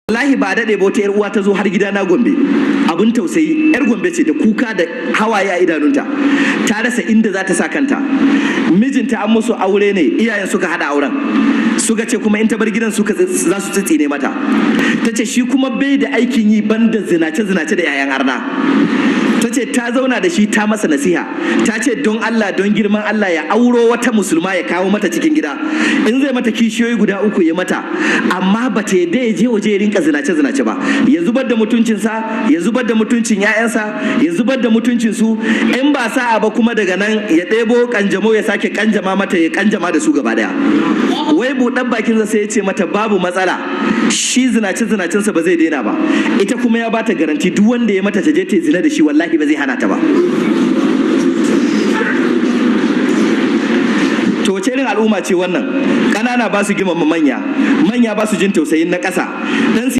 Wallahi ba daɗe ba, wata 'yar uwa ta zo har gida na Gombe. Abun tausayi, 'yar Gombe ce, da kuka da hawaye a idanunta, ta rasa inda za ta sa kanta. Mijinta an musu aure ne, iyayen suka hada auren, suka ce kuma in ta bar gidan suka za su tsitsine mata. Ta ce shi kuma bai da aikin yi banda zinace zinace da 'ya'yan arna. Ta ce ta zauna da shi, ta masa nasiha, ta ce don Allah, don girman Allah, ya auro wata musulma ya kawo mata cikin gida. In zai mata kishiyoyi guda uku ya mata, amma ba ta yadda ya je waje ya rinka zinace zinace ba, ya zubar da mutuncinsa, ya zubar da mutuncin 'ya'yansa, ya zubar da mutuncinsu. In ba sa'a ba kuma daga nan ya ɗebo kanjamo ya sake kanjama mata, ya kanjama da su gaba daya. Wai buɗan bakinsa sai ya ce mata babu matsala, shi zinace zinacensa ba zai daina ba. Ita kuma ya bata garanti, duk wanda ya mata ta je ta zina da shi, wallahi ba zai hana ta ba. To wace irin al'umma ce wannan? Ƙanana ba su girmama manya, manya ba su jin tausayin na ƙasa dan